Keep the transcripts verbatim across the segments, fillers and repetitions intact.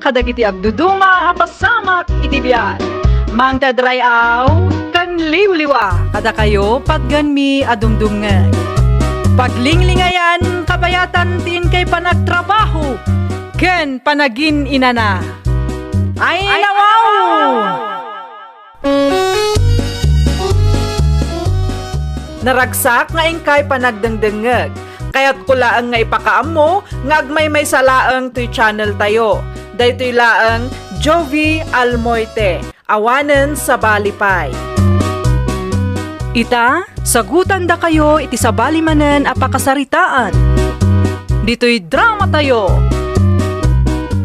kadagiti agduduma a pasamak iti biag. Mangted ray-aw ken liwliwa. Kadakayo, patganmi a dumdumngeg. Paglinglingayan, kabayatan ti inkay panagtrabaho ken panagin-inana. Ay, nawaw! Naragsak nga inkay panagdengdengngeg. Kayatko laeng nga ipakaammo nga agmaymaysa laeng toy channel tayo. Daytoy laeng Jovi Almoite, awanen sabali pay. Ita, sagutandakayo iti sabali manen a pakasaritaan. Ditoy drama tayo.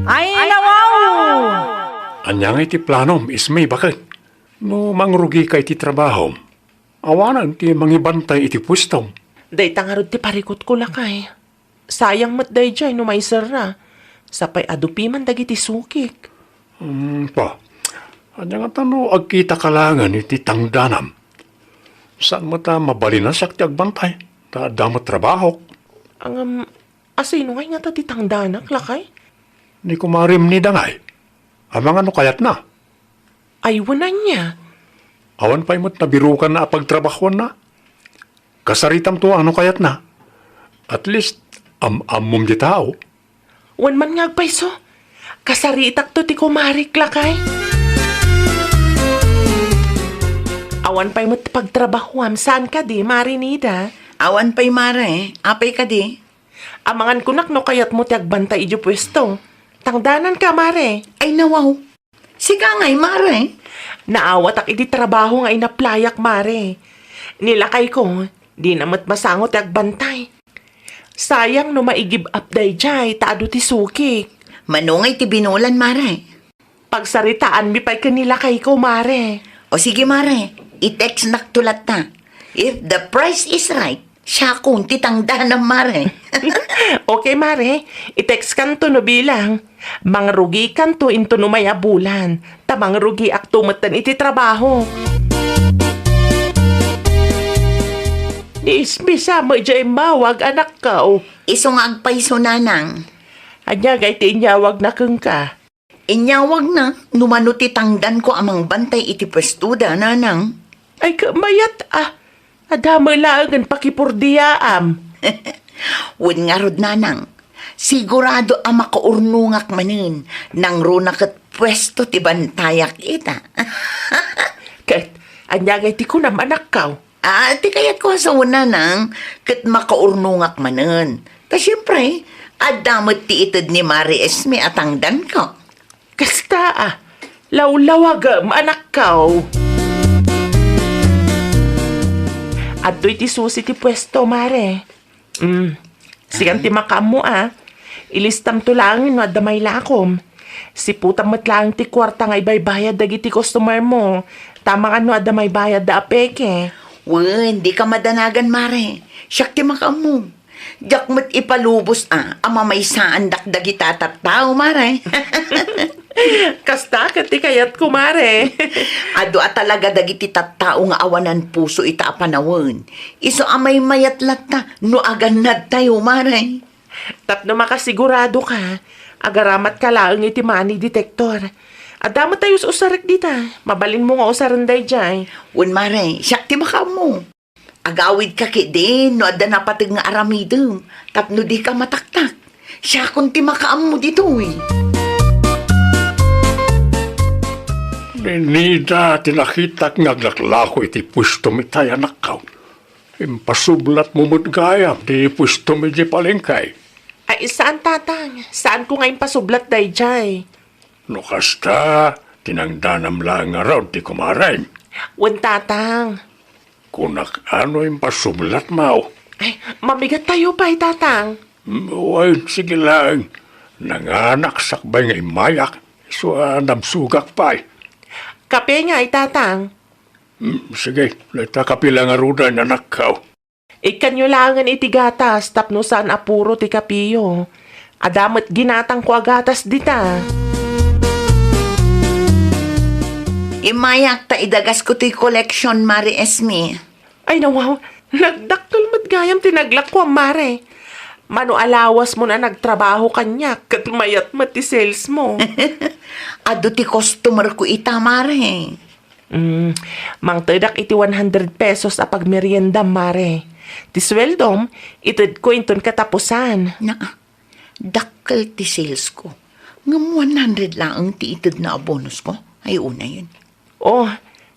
Ay, nawaw! Ania nga iti planom, Ismi, baket? No mangrugika iti trabahom, awanen ti mangibantay iti puestom. Dayta ngarud ti parikutko, lakay. Sayang met daydiay no maiserra. Sapay adu piman dagiti sukik. Hmm, pa. Ania ngata no agkitaka laengen iti tangdanam? Saan met a mabalinasakto ti agbantay, ta adda met trabahok. Ngem, asino ngay ngata ti tangdanak, lakay? Ni kumarem ni Dangay. Amangan no kayatna. Ay, wen ania? Awan pay met nabirukanna a pagtrabahoanna. Kasaritamto a no kayatna. At least, am-ammom ti tao. Wen man nga agpayso. Kasaritakto ti kumarek, lakay. Awan pay met pagtrabahoam, saan kadi, Mare Nida? Awan pay, Mare. Apay kadi? Amangan kunak no kayatmo ti agbantay idiay puesto. Tangdananka, Mare. Ay, nawaw. Sika ngay, Mare? Naawatak iti trabaho nga inaplayak, Mare. Ni lakayko, dina met masango ti agbantay. Sayang no mai-give up daydiay ta adu ti sukik. Mano ngay ti binulan, Mare? Pagsaritaanmi pay ken ni lakayko, Mare. O sige, Mare, i-textnakto latta. If the price is right, siakon ti tangdanam, Mare. Okay, Mare. I-textkanto no bilang. Mangrugikanto inton umay a bulan. Ta mangrugiakto metten iti trabaho. Ni Ismi sa met diay immawag, anakko. Isu nga agpayso, nanang. Ania ngay ti inyawagna kenka? Inyawagna no mano ti tangdanko a mangbantay iti puestoda, nanang. Ay, ket mayat a. Adda met laengen pakipurdiaam. Wen ngarud, nanang. Sigurado a makaurnongak manen, nangruna ket puesto ti bantayak ita. Ket, ania ngay ti kunam, anakko? Ah, ti kayatko a sao, nanang, ket makaurnongak manen. Ta siempre, adda met ti ited ni Mare Esme a tangdanko. Kasta a, lawlawagem, anakko. Adtoy ti susi ti puesto, Mare. Mm. Sikan ti makaammo a. Ilistamto laeng no adda mailakom. Siputam met laeng ti kuarta nga ibaybayad dagiti customer mo. Ta amangan no adda maibayadda a peke. Wen, dika madanagan, Mare. Siak ti makaammo. Diak met ipalubos a, a mamaysaandak dagita tattao, Mare. Kasta ket ti kayatko, Mare. Adu a talaga dagiti tattao nga awanan puso ita a panawen. Isu a maymayat latta no agannadtayo, Mare. Tapno makasiguradoka, agaramatka laeng iti money detector. Adda met tay us-usarek dita. Mabalinmo nga usaren daydiay. Wen, Mare, siak ti makaammo. Agawidka ketdin no adda napateg nga aramidem tapno dika mataktak. Siakon ti makaammo ditoy. Ni Nida ti nakitak nga aglaklako iti puestom itay, anakko. Impasublatmo met gayam ti puestom idiay palengke. Ay, saan, tatang. Saanko nga impasublat daydiay. No kasta, tinangdanam laeng ngarud ti kumarem. Wen, tatang. Kunak a no impasublatmo. Ay, mamigattayo pay, tatang. Mm, wen, sige laeng. Nanganak sakbay nga immayak. Isu a nabsogak pay. Kape ngay, tatang. Mm, sige, dayta kape la ngaruden, anakko. Ikkanyo laengen iti gatas tapno saan a puro ti kapeyo. Adda met ginatangko a gatas dita. Immayak ta idagasko toy koleksion, Mare Esme. Ay, nawaw, nagdakkel met gayam ti naglakuam, Mare. Mano a lawasmo a nagtrabaho kaniak ket mayat met ti sales mo. Adu ti customer ko ita, mare. Mm, mangtedak iti one hundred pesos a pagmeriendam, mare. Ti sueldom, itedko inton katapusan. Na, dakkel ti sales ko. Ngem one hundred laeng ti itedna a bonus ko. Ay, unayen. Oh,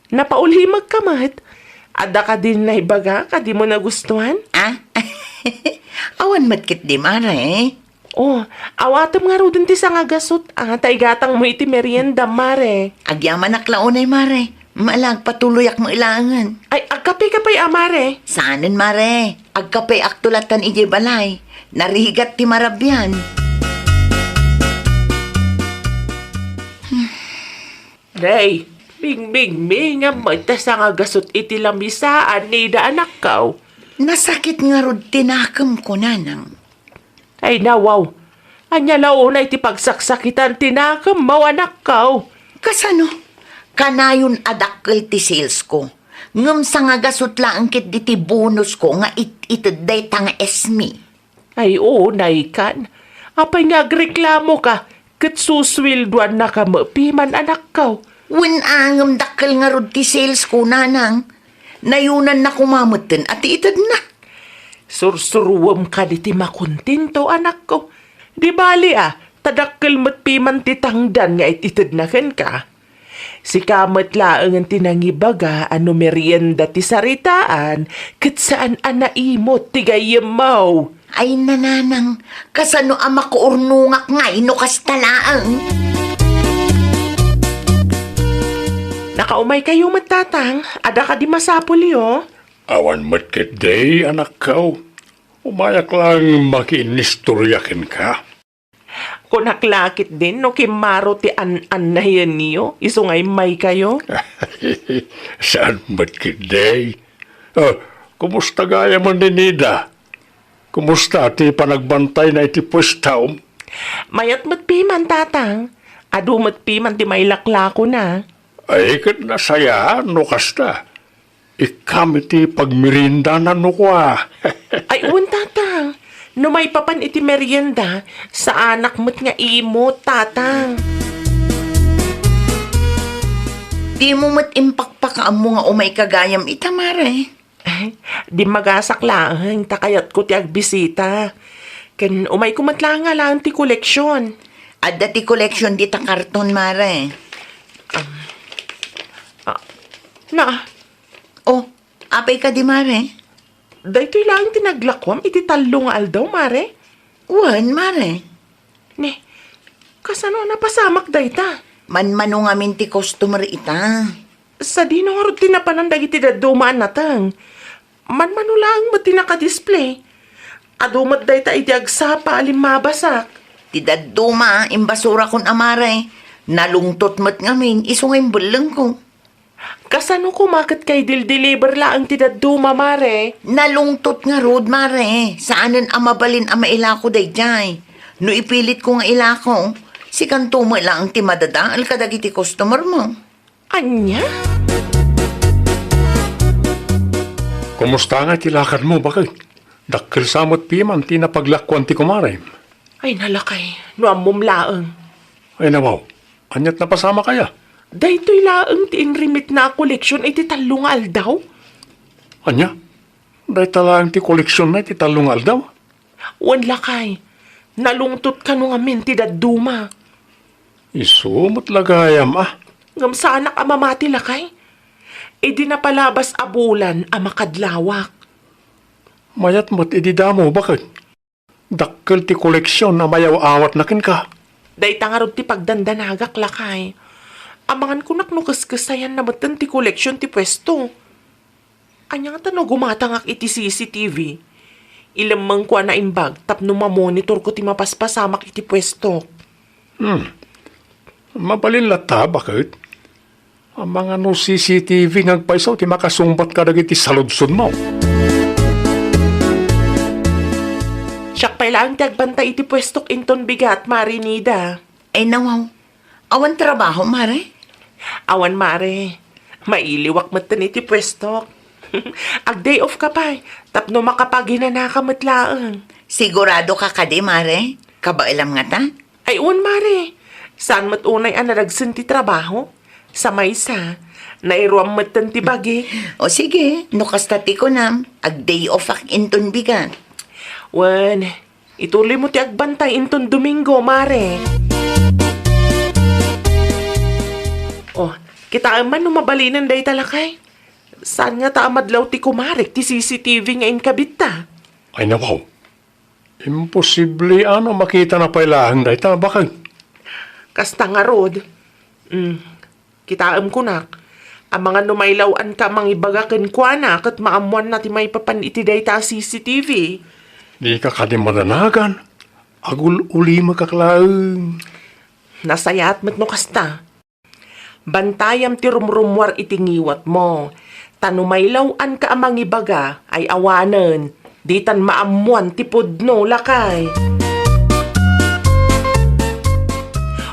napaulhimekka met. Adda kadin naibaga a dimo nagustuan? Ah? Awan met ketdi, mare. Oh, awatem ngaruden ti sangagasut, ah, ta igatangmo iti merienda, mare. Agyamanak la unay, mare. Mala, agpatuloyak met laengen. Ay, agkape ka pay, a, mare? Saanen, mare. Agkapeakto latta idiay balay. Narigat ti marabian. Nay, bingbingmi nga met ta sangagasut iti lamisaan, Nida, anakko. Nasakit ngarud ti nakemko, nanang. Ay, nawaw. Ania la unay ti pagsaksakitan ti nakemmo, anakko? Kasano? Kanayon a dakkel ti sales ko. Ngem sangagasut laeng ketdi ti bonus ko nga it-ited dayta nga esmi. Ay, unaykan. Apay nga agreklamoka ket susueldoannaka met piman, anakko? Wen, ngem dakkel ngarud ti sales ko, nanang. Nayonanna koma metten a ti itedna. Sursuruem kadi ti makontento, anakko. Di bali, a, ta dakkel met piman ti tangdan nga it-itedna kenka. Sika met laengen ti nangibaga a no merienda ti saritaan, ket saan a naimot ti gayyemmo. Ay, nanang, kasano a makuurnongak ngay no kasta laeng? Nakaumaykayo met, tatang. Adda kadi masapulyo? Awan met ketdi, anakko. Umayak laeng makiinnistoria kenka. Kunak la ketdin no kimmaro ti an-annayenyo, isu nga immaykayo. Saan met ketdi. Ah, kumusta gayam ni Nida? Kumusta ti panagbantayna iti puestom? Mayat met piman, tatang. Adu met piman ti mailaklakona. Ay, ket nasayaan no kasta. Ikkam iti pagmeriendana no kua. Ay, wen, tatang. No maipapan iti merienda, saanak met nga imot, tatang. Dimo met impakpakaammo nga umayka gayam ita, mare. Ay, dimmagasak laeng, ta kayatko ti agbisita. Ken umayko met laeng nga alaen ti koleksion. Adda ti koleksion dita karton, mare. Um, ah, na, Oh, apay kadi, mare? Daytoy laeng ti naglakuam iti tallo nga aldaw, mare? Wen, mare. Ne, kasano a napasamak dayta? Manmano ngamin ti customer ita. Sadino ngarud ti napanan dagiti dadduma a nateng? Manmano laeng met ti nakadisplay. Adu met dayta iti agsapa a limmabasak. Ti dadduma, imbasurakon a, mare. Nalungtot met ngamin, isu nga imbellengko. Kasano koma ket kaidildiliber laeng ti dadduma, mare? Nalungtot ngarud, mare. Saanen a mabalin a mailako daydiay. No ipilitko nga ilako, sikanto met laeng ti madadael kadagiti customermo. Ania? Kumusta nga ti lakadmo, baket? Dakkel sa met piman ti napaglakuan ti kumarem. Ay, nalakay, no ammom laeng. Ay, nawaw. Ania't napasamak aya? Daytoy laeng ti inrimitna a koleksion iti tallo nga aldaw. Ania? Dayta laeng ti koleksionna iti tallo nga aldaw? Wen, lakay. Nalungtot kano ngamin ti dadduma. Isu met la gayam, a. Ngem saanak a mamati, lakay. Idi napalabas a bulan a makadlawak. Mayat met idi damo, baket? Dakkel ti koleksion a mayaw-awatna kenka. Dayta ngarud ti pagdandanagak, lakay. Amangan kunak no keskesayanna metten ti koleksion ti puesto. Ania ngata no gumatangak iti C C T V? Ilemmengko a naimbag tapno mamonitorko ti mapaspasamak iti puestok. Hmm. Mabalin latta, baket? Amangan no C C T V nga agpayso ti makasungbat kadagiti saludsodmo. Siak pay laeng ti agbantay iti puestok inton bigat, Mare Nida. Ay, nawaw. Awan trabaho, Mare? Awan, Mare. Mailiwak metten iti puestok. Ag-day off ka pay, tapno makapaginanaka met laeng. Sigurado ka kadi, Mare? Kabaelam ngata? Ay, wen, Mare. Saan met unay a nadagsen ti trabaho? Sa maysa, nairuam metten ti bagi. O sige, no kasta ti kunam, ag-day off ak inton bigat. Wen, ituloy mo ti agbantay inton Domingo, Mare. Oh, kitaem man no mabalinen dayta, lakay. Saan ngata a madlaw ti kumarek ti C C T V nga inkabitta? Ay, nawaw. Imposible a no makitana pay laeng dayta, bakit? Kasta ngarud. Mm. Kitaem kunak. Amangan no mailaw-anka a mangibaga kenkuana ket maammoanna ti maipapan iti dayta a C C T V. Dika kadi madanagan. Agul-ulimekak laeng. Nasayaat met no kasta. Bantayam ti rumrummuar iti ngiwatmo. Ta no mailaw-anka a mangibaga, ay awanen, ditan maammoan ti pudno, lakay.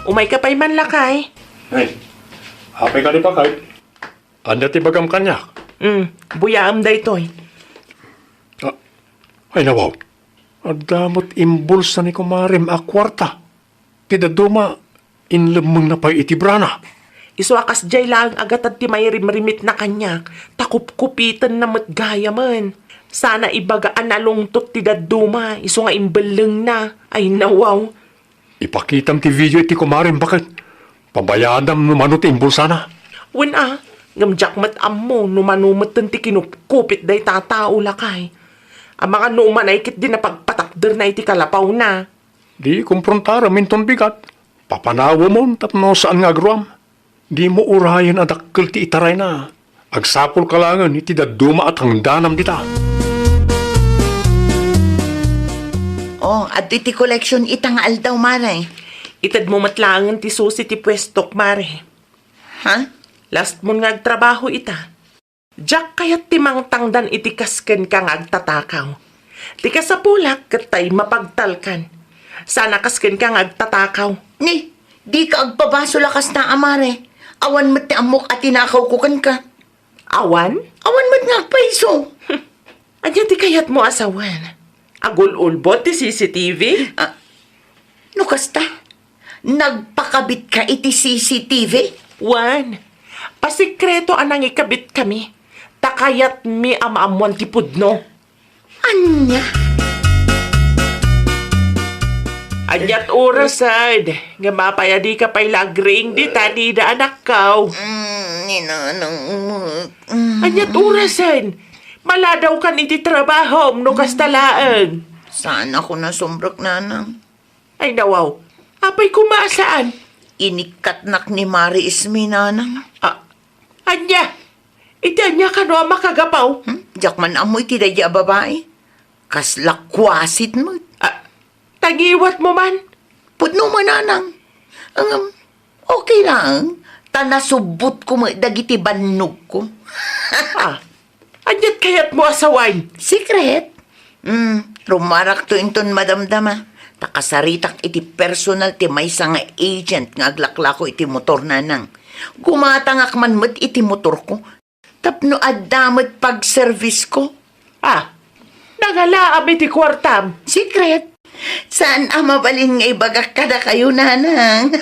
Umayka pay man, lakay. Ay, apay ka di pakay? Ania ti bagam kaniak? Mm, buyaem daytoy. Ah, ay, nawaw. Adda met imbulsa ni kumarem a kuarta. Ti dadduma, inlemmengna pay iti brana. Isu a kasdiay laeng a gatad ti mairimrimitna kaniak, ta kupkupitenna met gayamen. Sana ibaga a nalungtot ti dadduma, isu nga imbellengna. Ay, nawaw. Ipakitam ti video iti kumarem, baket. Pabayadam no mano ti imbulsana. Wen a, ngem diak met ammo no mano metten ti kinupkupit dayta a tao, lakay. Amangan no umanay ketdi napagpatakderna iti kalapawna. Di kumprontarem inton bigat. Papanawemon tapno saan nga agruam. Dimo urayen a dakkel ti itarayna. Agsapulka laengen iti dadduma a tangdanam dita. Oh, adtoy ti collection ita nga aldaw, Mare. Itedmo met laengen ti susi ti puestok, Mare. Ha? Lastmon nga agtrabaho ita. Diak kayat ti mangtangdan iti kas kenka nga agtatakaw. Ti kasapulak ket tay mapagtalkan. Sana kas kenka nga agtatakaw. Ni, dika agpabasol a kasta a, Mare. Awan met ti ammok a tinakawko kenka. Awan? Awan met nga agpaiso. Ania ti kayatmo a sawen? Agul-ulbod ti C C T V? Ah, no kasta, nagpakabitka iti C C T V? Wen, pasikreto a nangikabitkami, ta kayatmi a maammoan ti pudno. Ania? Aniat orasen, nga mapay a dika pay la agriing dita, Nida, anakkaw? Mm, ni Nanang met. Mm. Aniat orasen? Maladawkan iti trabahom no kasta laeng. Saanko nasumrek, Nanang. Ay, nawaw. Apay koma a saan? Inikkatnak ni Mare Ismi, Nanang. Ah, ania? Iti ania kano a makagapaw? Hmm? Diak man ammo iti daydi a babai. Kasla kwasit met. Ah, ta ngiwatmo man? Pudno man, Nanang. Ngem, okay laeng. Ta nasubbotko met dagiti bannogko. Ah, aniat kayatmo a sawen? Secret. Hmm, rumarakto inton madamdama. Ta kasaritak iti personal ti maysa nga agent nga aglaklako iti motor, Nanang. Gumatangak man met iti motorko. Tapno adda met pagservisko. Ah, nangalaam iti kuartam. Secret. Saan a mabalin nga ibagak kadakayo, Nanang.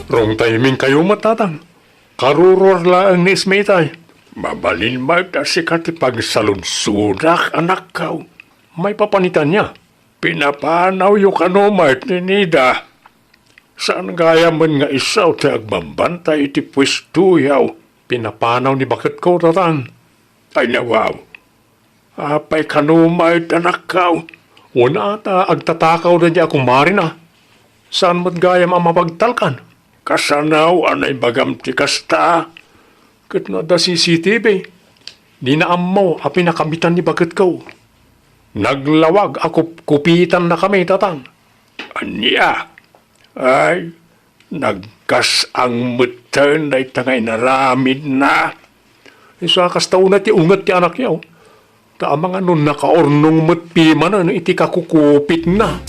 Wrong timing kayo met, Tatang. Karuruar laeng ni Ismi itay. Mabalin met a sika ti pagsaludsodak, anakkaw. Maipapan ita ania? Pinapanawyo kano met ni Nida. Saan gayamen nga isu ti agbambantay iti puestoyo. Pinapanaw ni baketko, Tatang. Ay, nawaw. Apay kano met, anakkaw? Wen a ta agtatakaw daydi a kumarena. Saan met gayam a mapagtalkan? Kasano a naibagam ti kasta? Ket no adda C C T V, dina ammo a pinakabitan ni baketko. Naglawag a kupkupitannakami, Tatang. Ania? Ay, nagkas-ang metten dayta nga inaramidna. Isu a kasta unay ti unget ti anakyo. Ta amangan no nakaurnong met pimanen iti kakukupitna.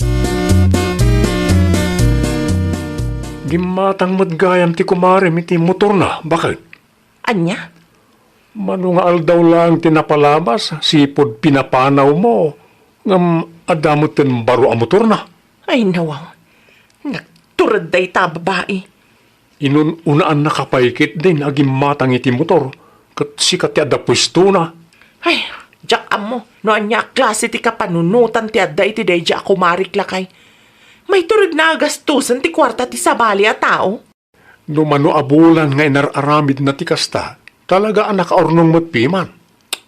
Gimmatang met gayam ti kumarem iti motorna, baket? Ania? Mano nga aldaw laeng ti napalabas, sipud pinapanawmo, ngem adda metten baro a motorna. Ay, nawaw. Nagtured dayta a babai. Inun-unaannaka pay ketdin a gimmatang iti motor, ket sika ti adda puestona. Ay, diak ammo no ania a klase ti kapanunotan ti adda iti daydiay a kumarik, lakay. Maitured na a gastosen ti kuarta ti sabali a tao. No mano a bulan nga inar-aramidna ti kasta, talaga a nakaurnong met piman.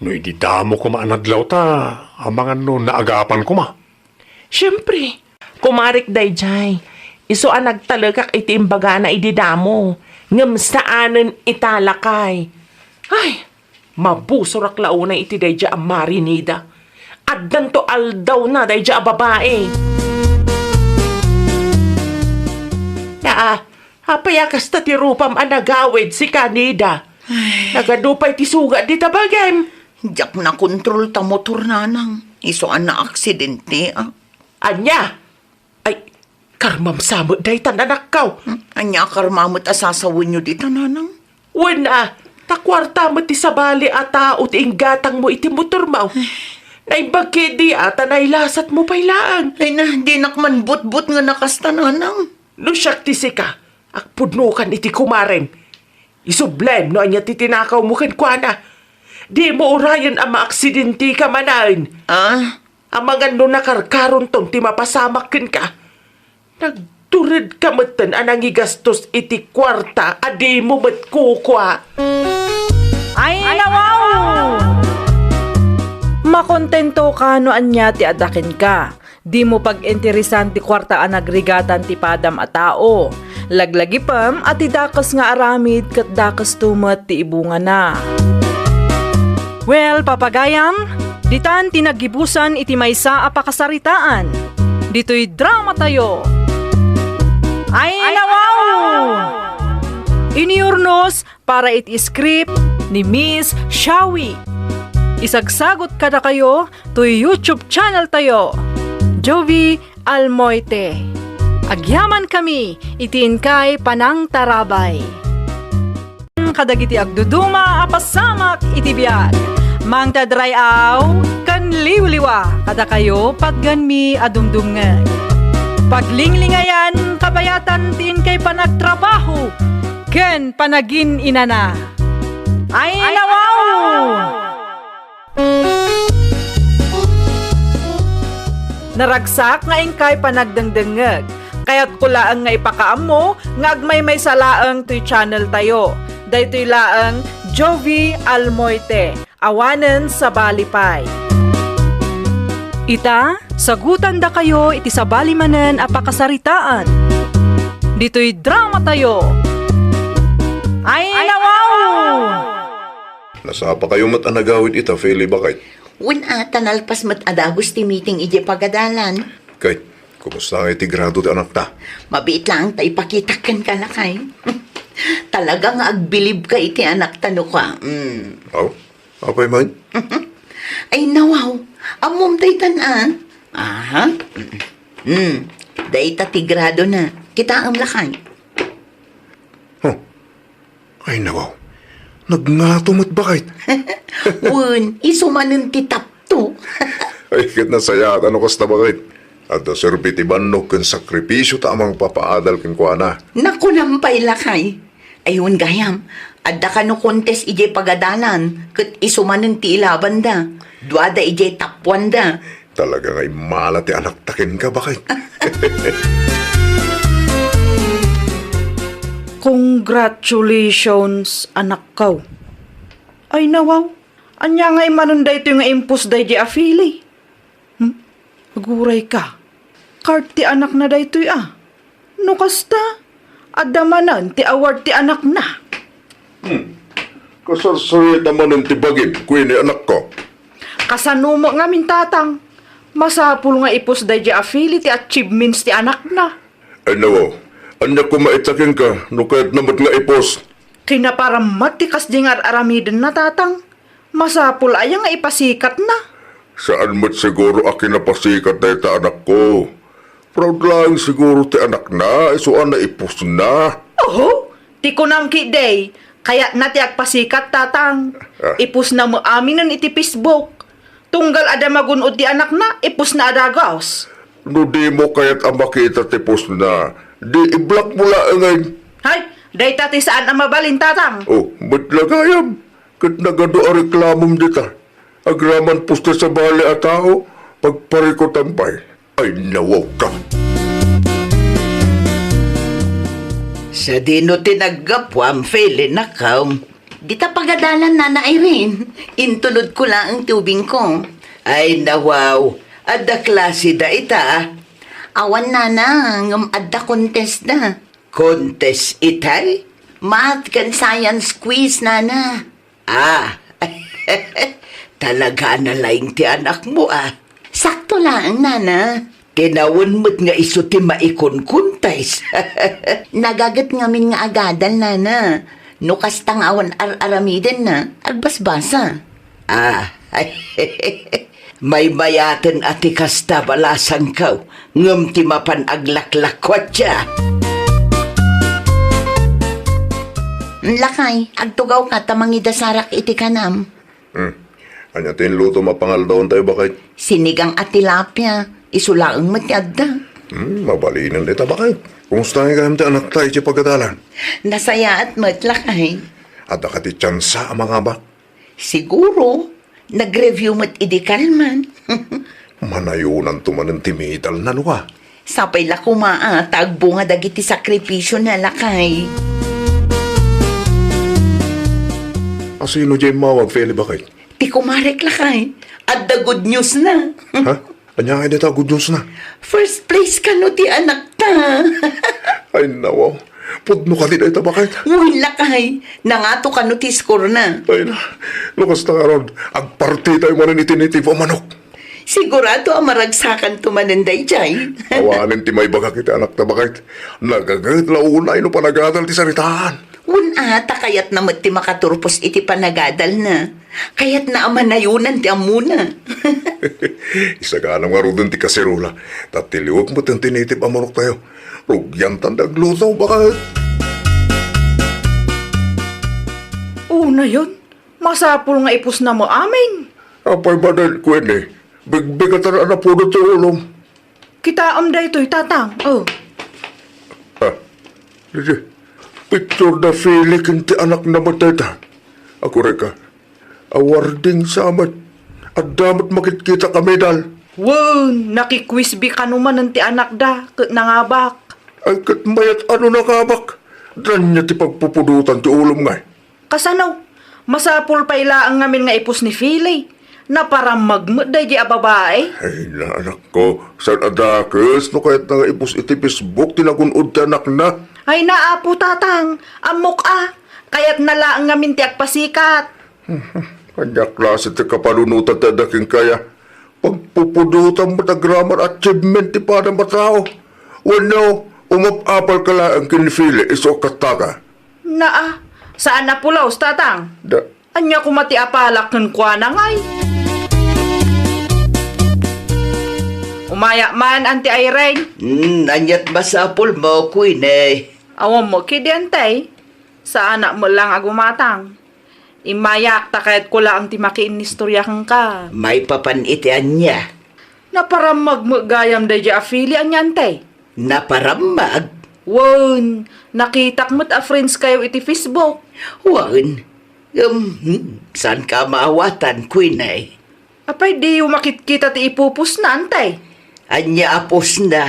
No idi damo koma a nadlawta, amangan no naagapan koma. Siempre, kumarik daydiay, isu a nagtalekak iti imbagana idi damo, ngem saanen ita, lakay. Ay, mabusorak la unay iti daydiay a Marinida. Addanto aldawna daydiay a babai. Aa, apay a kasta ti rupam a nagawid, sika, Nida? Ay. Nagadu pay ti sugat dita bagim? Diak nakontrol ta motor, nanang. Isu a naaksidente, a. Ania? Ay, karmam sa met daytan, anakko. Hmm? Ania a karmam met a sasawenyo dita, nanang? Wen a, ta kuarta met ti sabali a tao ti inggatangmo iti motormo. Naimbag ketdi a ta nailasatmo pay laeng. Ay na, dinak man butbot nga nakasta, nanang. No siak ti sika, agpudnokan iti kumarem. Isublem no ania ti tinakawmo kenkuana. Dimo urayen a maaksidenteka manen. Ah? Amangan no nakarkaronton ti mapasamak kenka. Nagturedka metten a nangigastos iti kuarta a dimo met kukua. Ay, nawaw! Makontentoka no ania ti adda kenka. Dimo pag-interesan ti kuarta a nagrigatan ti padam a tao. Laglagipem a ti dakes nga aramid ket dakesto met ti ibungana. Well, papagayam, ditan ti naggibusan iti maysa a pakasaritaan. Ditoy dramatayo. Ay, nawaw! Iniurnos para iti script ni Miss Shawi. Isagsagot kadakayo toy YouTube channel tayo, Jovi Almoite. Agyamankami iti inkay panangtarabay. Kadagiti agduduma a pasamak iti biag, mangted ray-aw ken liwliwa kadakayo patgenmi a dumdumngeg. Paglinglingayan kabayatan ti inkay panagtrabaho ken panagin-inana. Ay, nawaw! Naragsak nga inkay panagdengdengngeg. Kayatko laeng nga ipakaammo nga agmaymaysa laeng toy channel tayo. Daytoy laeng Jovi Almoite, awanen sabali pay. Ita, sagutandakayo iti sabali manen a pakasaritaan. Ditoy dramatayo. Ay, nawaw! Nasapakayo met a nagawid ita, Feli, baket? Wen a, ta nalpas met a dagus ti meeting idiay pagadalan. Ket, kumusta nga iti grado ti anakta? Mabiit laeng ta ipakitak kenka, lakay. Talaga nga agbilibka iti anakta no kua. Mm. Aw, apay man? Ay, nawaw. Ammom daytan, a? Aha. Mm. Dayta ti gradona. Kitaem, lakay. Huh. Ay, nawaw. Nagngato met, baket. Wen, isu manen ti tapto. Ay, ket nasayaat no kasta, baket. Adda serbi ti bannog ken sakripisio ta a mangpapaadal kenkuana. Nakunam pay, lakay. Ay, wen gayam, adda kano contest idiay pagadalan, ket isu manen ti ilabanda. Duada idiay top one da. Talaga nga immala ti anakta kenka, baket. Congratulations, anakko. Ay, nawaw. Ania nga immanen daytoy nga impos daydi a Feli? Hmm? Agurayka. Card ti anakna daytoy, a. No kasta, adda manen ti award ti anakna. Hmm. Kasarsaruayta manen ti bagim, kuini, anakko. Kasano met ngamin, tatang? Masapul nga ipos daydi a Feli ti achievements ti anakna. Ay, nawaw. Ania koma ita kenka no kayatna met nga ipos? Kinaparammat ti kasdi nga ar-aramidenna, tatang. Masapul aya nga ipasikatna? Saan met siguro a kinapasikat dayta, anakko. Proud laeng siguro ti anakna, isu a naiposna. Oho, ti kunam ketdi, Kayatna ti agpasikat, Tatang. Ah. Ipusna met aminen iti Facebook. Tunggal adda magun-od ti anakna, ipusna a dagus. No dimo kayat a makita ti postna, di i-block mo laengen. Hay, dayta ti saan a mabalin, Tatang. Oh, met la gayam. Ket nagadu a reklamom dita. Agraman puste sabali a tao, pagparikutan pay. Ay, nawawka. Sadino ti naggapuam, Feli, nakam? Dita pagadalan, Nana Irene. Intulodko laeng ti ubingko. Ay, nawaw. Adda klase da ita. Awan, Nana, ngem adda contest da. Contest itay? Math ken science quiz, Nana. Ah, talaga na laeng ti anakmo, ah. Sakto laeng, Nana. Kinawen met nga isu ti maikunkuntes. Nagaget ngamin nga agadal, Nana. No kasta nga awan ar-aramidenna, agbasbasa. Ah, maymayaten a ti kasta, balasangko, ngem ti mapan aglaklakkuatda. Lakay, agtugawka ta mangidasarak iti kanam. Hmm. Ania ti inlutom a pangaldawantayo, baket? Sinigang a tilapia. Isu laeng met ti adda. Hmm, mabalinen dayta, baket. Kumusta ngay gayam ti anakta iti pagadalan? Nasayaat met, lakay. Adda kadi tiansa a mangabak? Siguro, nag-review met idi kalman. Manayonanto manen ti medalna, no a? Sapay la koma a ta agbunga dagiti sakripisiona, lakay. A sino diay immawag, Feli, baket? Ti kumarek, lakay. Adda good news na. Ha? Ania ngay dayta a good news na? First place kano ti anakta. Ay, nawaw. Pudno kadi dayta, baket? Wen, lakay. Nangato kano ti score na. Ay na, no kasta ngarud, agpartitayo manen iti native a manok. Sigurado a maragsakanto manen daydiay. Awanen ti maibagak iti anakta, baket. Nagaget la unay no panagadal ti saritaan. Wen a, ta kayatna met ti makaturpos iti panagadalna. Kayatna a manayonan ti ammona. Isaganam ngaruden ti kaserola, ta ti liwek met ti native a manoktayo. Rugiantan ti agluto, baket. Unayen, masapul nga ipusnam amin. Apay manen, Queenie? Bigbigatan a napudot ti ulom. Kitaem daytoy, Tatang. Oh. Ah, didi, picture da Feli ken ti anakna met dayta. Agkurayka. Awarding sa met. Adda met makitkitak a medal. Wen, nakiquiz bee kano manen ti anakda, ket nangabak. Ay, ket mayat a no nangabak. Ania ti pagpupudotan ti ulom ngay? Kasano? Masapul pay laeng ngamin nga ipus ni Feli. Naparammag met daydi a babai. Ay, na, anakko, saan a dakes no kayatna nga ipus iti Facebook ti nagun-od ti anakna? Ay na, Apo Tatang, ammok a. Kayatna laeng ngamin ti agpasikat. Ania klase ti kapanunotan ti adda kenka? Pagpupudotan met agraman achievement ti padam a tao. Wenno, umap-apalka laeng ken ni Feli isu a kattaka? Naa, saan a pulos, Tatang. Da- Ania koma ti apalak kenkuana ngay? Umayak man, Auntie Irene. Hmm, aniat masapulmo, Queenie? Awan mo kidi, Auntie. Saanak met laeng a gumatang. Immayak ta kayatko laeng ti makiinnistorya kenka. Maipapan iti ania? Naparammag met gayam daydi a Feli, ania, Auntie? Naparammag? Wen, nakitak met a friends kayo iti Facebook. Wen, em, hmm, saanka a maawatan, Queenie? Apay diyo makitkita ti ipupusna, Auntie? Ania a pusna?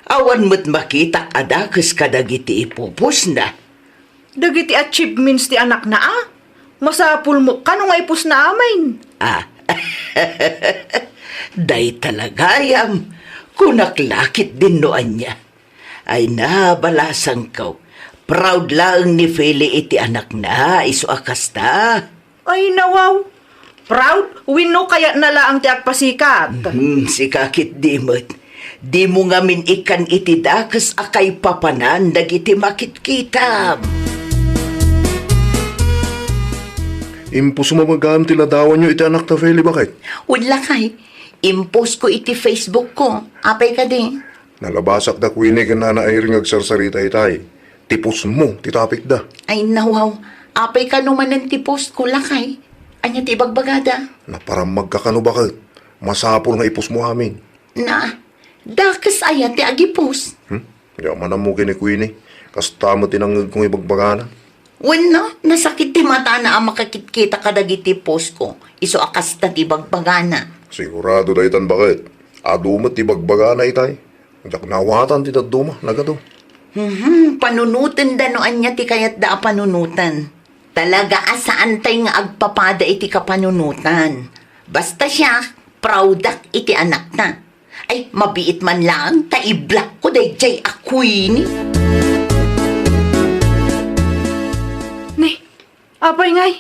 Awan met makitak a dakes kadagiti ipupusna. Dagiti achievements ti anakna a? Masapul met kano nga ipusna amin. Ah. Dayta la gayam, kunak la ketdin no ania. Ay na, balasangko. Proud laeng ni Feli iti anakna, isu a kasta. Ay, nawaw. Proud? Wenno kayatna laeng ti agpasikat? Hmm, sika ketdi met. Dimo ngamin ikkan iti dakes a kaipapanan dagiti makitkitam. Impusmo met gayam ti ladawanyo iti anakta, Feli, baket? Wen, lakay. Impost ko iti Facebook ko. Apay kadi? Nalabasak da Queenie ken Nana Irene nga agsarsarita itay. Ti pusmo ti topic da. Ay, nawaw. Apay kano manen ti post ko, lakay? Ania ti ibagbagada? Naparammagka kano baket? Masapul nga ipostmo amin. Na, dakes aya ti agipost? Hmm? Diak man ammo ken ni Queenie. Kasta met ti nangngegko nga ibagbagana. Wenno, nasakit ti matana a makakitkita kadagiti post ko. Isu a kasta ti ibagbagana. Sigurado daytan baket. Adu met ti ibagbagana itay. Diak naawatan ti dadduma, nagadu. Mhm, panunotenda no ania ti kayatda a panunoten. Talaga a saantay nga agpapada iti kapanunotan. Basta siak, proud-ak iti anakta. Ay, mabiit man laeng ta i-blockko daydiay a Queenie. Ni, apay ngay?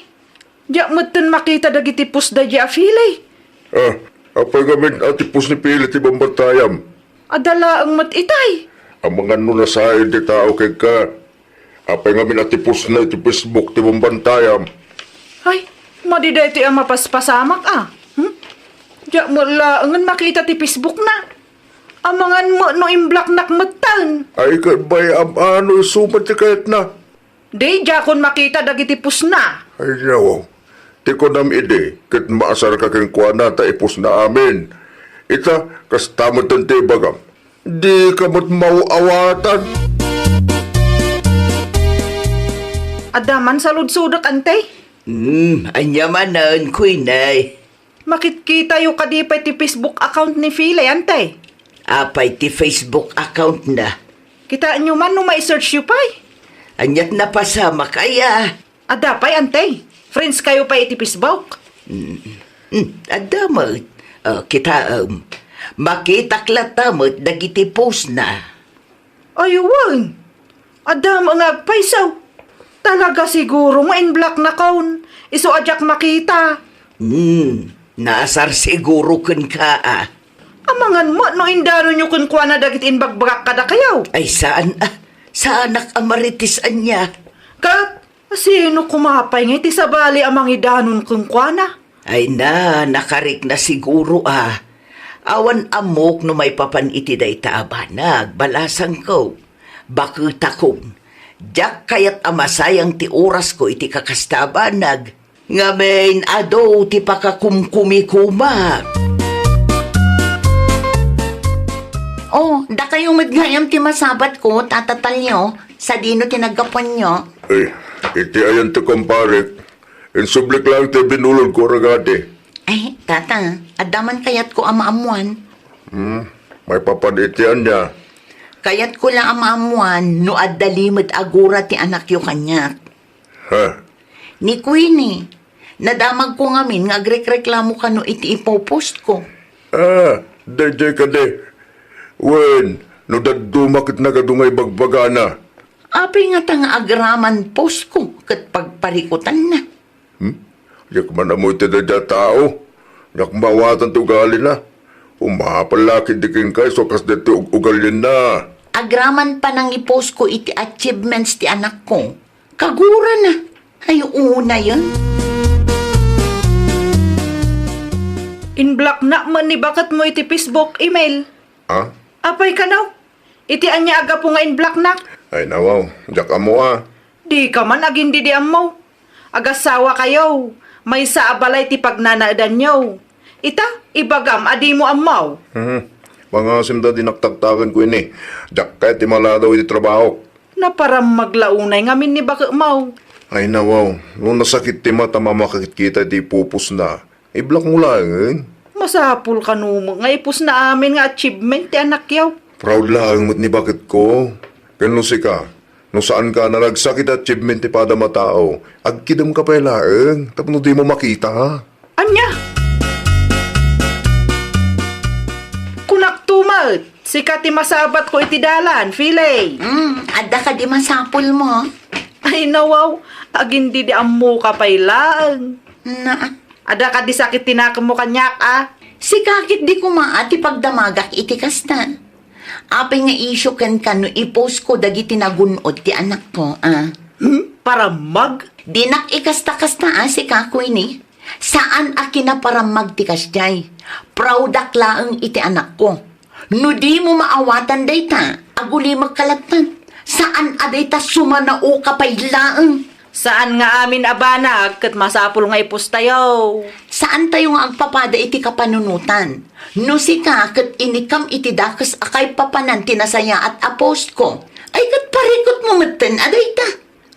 Diak metten makita dagiti post daydiay a Fili. Ah, apay ngamin a ti post ni Fili ti bambantayam? Adda laeng met itay. Amangan no nasaen ti tao kenka. Apay ngamin a ti postna iti Facebook ti bambantayam? Ay, madi daytoy a mapaspasamak a. Hmm? Diak met laengen makita ti Facebookna. Amangan met no imblocknak metten. Ay, ket bay-am a no isu met ti kayatna. Di, diakon makita dagiti postna. Ay, yaw. Ti kunam idi, ket maasarka kenkuana ta ipostna amin. Ita, kasta metten ti ibagam. Dika met maaw-awatan. Adda man saludsodek, ante? Hmm, ania manen, Queenie? Makitkitayo kadi pay ti Facebook account ni Fili, ante? Apay ti Facebook account na? Kitaenyo man no mai-search yo pay. Aniat napasamak aya? Adda pay, ante. Friends kayo pay iti Facebook. Hmm, adda met. Ah, kitaem. Makitak latta met dagiti post na. Ay, wen. Adda met nga agpayso. Talaga siguro nga inblocknakon. Isu a diak makita. Hmm, naasar siguro kenka a. Amangan met no indanonyo kenkuana dagiti inbagbagak kadakayo. Ay, saan a. Saanak a Marites ania. Ket Sino koma pay nga iti sabali a mangidanon kenkuana? Ay na, nakarikna siguro a. Awan ammok no maipapan iti dayta a banag, balasangko. Baketakon, diak kayat a masayang ti orasko iti kakasta a banag. Ngamin, adu ti pakakumkumikomak. Oh, dakayo met gayam ti masabatko, Tata Talio, sadino ti naggapuanyo? Ay, iti ayan ti kumparek, insublik laeng ti binulodko, ragadi. Ay, tata, adda man kayatko a maammuan. Hmm, maipapan iti ania? Kayatko la a maammuan no adda limed a gura ti anakyo kaniak. Ha? Ni Queenie, nadamagko ngamin nga agrekreklamo kano iti ipopostko. Ah, daydiay kadi. Wen, no dadduma ket nagadu nga ibagbagana. Apay ngata nga agraman postko ket pagparikutanna? Hmm? Diak man ammo iti daydiay a tao. Diak maawatan ti ugalina. Umapal la ketdi kenka isu a kas daytoy ug-, ugalianna. Agraman panangipostko iti achievements ti anakko. Kagurana. Ay, unayen. Inblocknak met ni baketmo iti Facebook, Emil. Ah? Apay kano? Iti ania a gapu nga inblocknak? Ay, nawaw. Diak ammo a. Dika man agindidi ammo. Agasawa kayo. Maysa a balay ti pagnanaedanyo. Ita, ibagam a dimo ammo. Mhm. Pangasim ta di naktaktaken ko ini. Diak kayat ti maladaw iti trabahok. Naparammag la unay ngamin ni baketmo. Ay, nawaw, no nasakit ti mata a makakitkita iti ipupostna, iblockmo laengen. Masapul kano met nga ipostna amin nga achievement ti anakyo. Proud laeng met ni baketko. Ken no sika, no saanka a naragsak iti achievement ti padam a tao, agkidemka pay laeng tapno dimo makita. Ania? Kunakto met, sika ti masabatko iti dalan, Fili. Mm, adda kadi masapulmo? Ay, nawaw, agindidi ammoka pay laeng. Na. Adda kadi sakit ti nakemmo kaniak a? Sika ketdi koma a ti pagdamagak iti kasta. Apay nga isyu kenka no ipostko dagiti nagun-od ti anakko, a? Hmm? Parammag? Dinak ikasta-kasta a, sika, Queenie. Saan a kinaparammag ti kasdiay. Proudak laeng iti anakko. No dimo maawatan dayta, agulimekka latta. Saan a dayta, sumanaoka pay laeng. Saan nga amin a banag ket masapul nga ipustayo. Saantayo nga agpapada iti kapanunotan. No sika ket inikkam iti dakes a kaipapanan ti nasayaat a postko, ay ket parikutmo metten a dayta.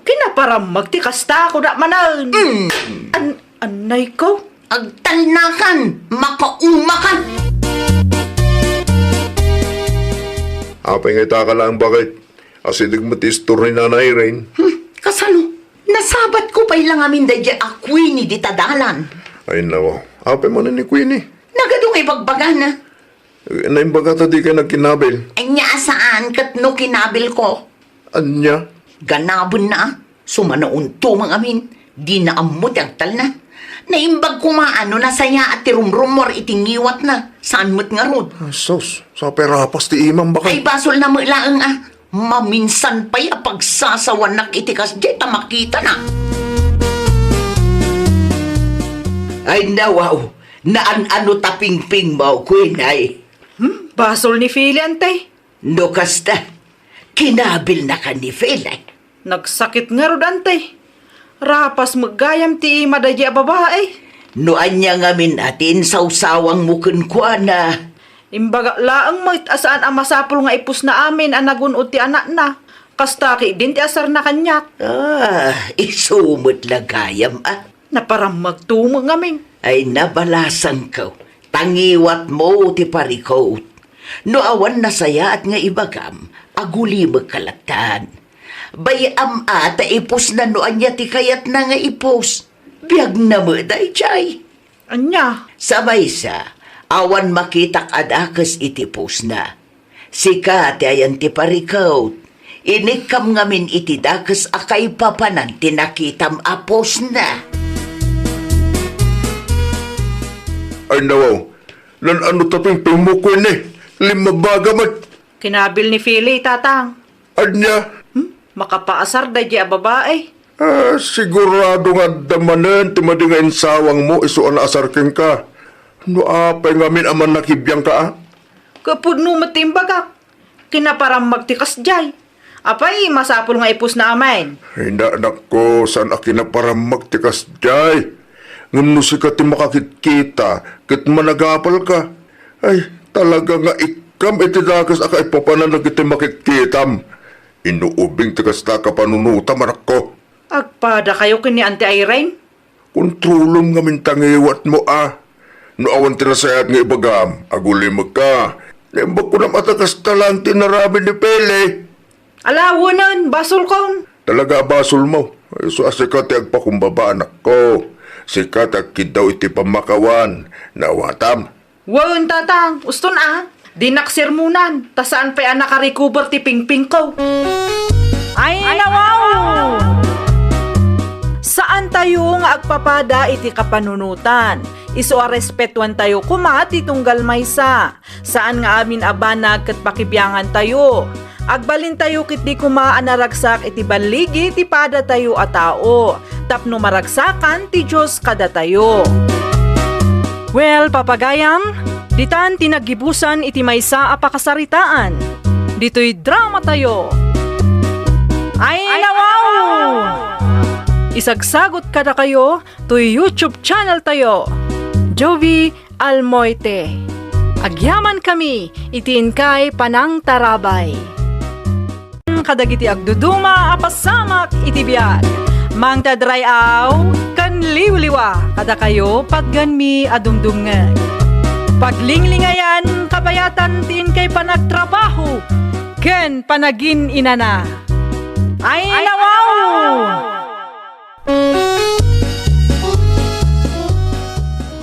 Kinaparammag ti kasta, kunak manen. Mm. An-, annayko? Agtalnakan, makaumakan. Apay nga ita ka laeng baket? Asideg met ti istor ni Nana Irene. Hmm, kasano? Nasabatko pay la ngamin daydiay a Queenie dita dalan. Ay, nawa. Apay manen ni Queenie? Nagadu nga ibagbagana. Naimbagata dikay nagkinabil. Ania a saan ket no kinabilko? Ania? Ganabenna, a. Sumanaunto ngamin. Dina ammo ti agtalna. Naimbag koma a no nasayaat ti rumrummuar iti ngiwatna. Saan met ngarud. Ah, sus, sapay rapas ti imam, baket. Ay, basolna met laeng, a. Maminsan pay a pagsasawanak iti kasdiay ta makitana. Ay, nawaw, naan-ano ta pingpingmo, Queenie. Hmm, basol ni Philly, ante. No kasta, kinabilnaka ni Philly. Nagsakit ngarud, ante. Rapas met gayam ti ima daydiay a babai. No ania ngamin a ti insawsawangmo kenkuana? Imbagak laeng met a saan a masapul nga ipusna amin a nagun-od ti anakna. Kasta ketdin ti asarna kaniak. Ah, isu met la gayam, a. Naparammagto met ngamin. Ay, nabalasangko. Ta ngiwatmo ti parikut. No awan nasayaat nga ibagam, agulimekka lattan. Bay-am a ta ipusna no ania ti kayatna nga ipus. Biagna met daydiay. Ania? Sa maysa, awan makitak a dakes iti pusna. Sika ti ayan ti parikut. Inikkam ngamin iti dakes a kaipapanan ti nakitam a pusna. Ay, nawaw, naan-ano ta pingpingmo, Queenie? Limmabaga met. Kinabil ni Philly, tatang. Ania? Hmm? Makapaasar daydiay a babai. Ah, sigurado nga adda manen ti madi nga insawangmo isu a naasar kenka. No apay ngamin a mannakibiangka, a? Ket pudno met ti imbagak. Kinaparammag ti kasdiay. Apay, masapul nga ipusna amin? Ay, anakko, saan a kinaparammag ti kasdiay. Ngem no sika ti makakitkita ket managapalka, ay, talaga nga ikkam iti dakes a kaipapanan dagiti makitkitam. Inuubing ti kasta a kapanunotam, anakko. Agpadakayo ken ni Auntie Irene? Kontrolem ngamin ta ngiwatmo, a. No awan ti nasayaat nga ibagam, agulimekka. Naimbag kunam a ta kasta laeng ti inaramid ni Philly. Ala, wenen, basolkon. Talaga a basolmo. Isu a sika ti agpakumbaba, anakko. Sika ti agkiddaw iti pammakawan. Naawatam? Wen, tatang, uston a. Dinak sermonan, ta saan pay a nakarecover ti pingpingko. Ay, nawaw! Saantayo nga agpapada iti kapanunotan. Isu a respetuantayo koma ti tunggal maysa. Saan nga amin a banag ket pakibiangantayo. Agbalintayo ketdi koma a naragsak iti balligi ti padatayo a tao, tapno maragsakan ti Dios kadatayo. Well, papagayam, ditan ti naggibusan iti maysa a pakasaritaan. Ditoy dramatayo. Ay, nawaw! Isagsagot kadakayo toy YouTube channeltayo, Jovie Almoite. Agyamankami iti inkay panangtarabay. Kadagiti agduduma a pasamak iti biag, mangted ray-aw ken liwliwa kadakayo, paggenmi a dumdumngeg. Paglinglingayan, kabayatan ti inkay panagtrabaho ken panagin-inana. Ay, nawaw!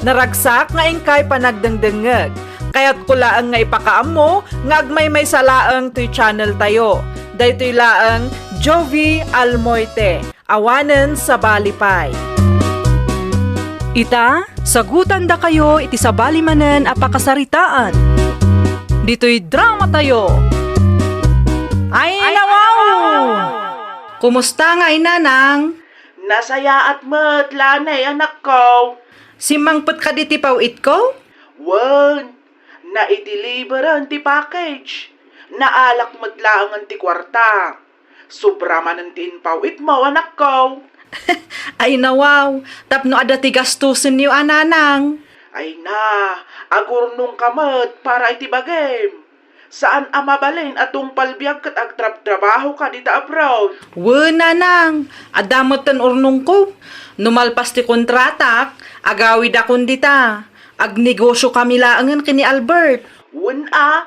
Naragsak nga inkay panagdengdengngeg. Kayatko laeng nga ipakaammo nga agmaymaysa laeng toy channeltayo. Daytoy laeng Jovie Almoite, awanen sabali pay. Ita, sagutandakayo iti sabali manen a pakasaritaan. Ditoy dramatayo. Ay, nawaw! Kumusta ngay, nanang? Nasayaat met, lanay, anakko. Simmangpet kadi ti paw-itko? Wen, naidiliberen ti package. Naalak met laengen ti kuarta. Sobra manen ti impaw-itmo, anakko. Ay nawaw, tapno adda ti gastusenyo a, nanang. Ay na, agurnongka met para iti bagim. Saan a mabalin a tungpal biag ket agtrabtrabahoka dita abroad. Wen, nanang, adda metten urnongko. No malpas ti kontratak, agawidakon dita. Agnegosyokami laengen ken ni Albert. Wen a,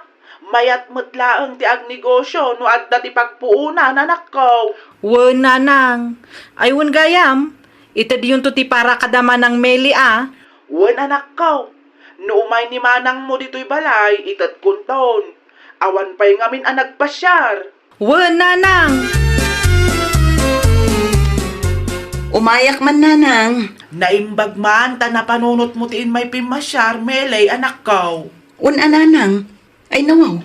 mayat met laeng ti agnegosyo no adda ti pagpuonan, anakko. Wen, nanang. Ay, wen gayam, itedyonto ti para kada Manang Meli a. Wen, anakko. No umay ni manangmo ditoy balay, itedkonton. Awan pay ngamin a nagpasiar. Wen, nanang. Umayak man, nanang. Naimbag man ta napanunotmo ti immay pimmasiar, Meli, anakko. Wen a, nanang. Ay, nawaw.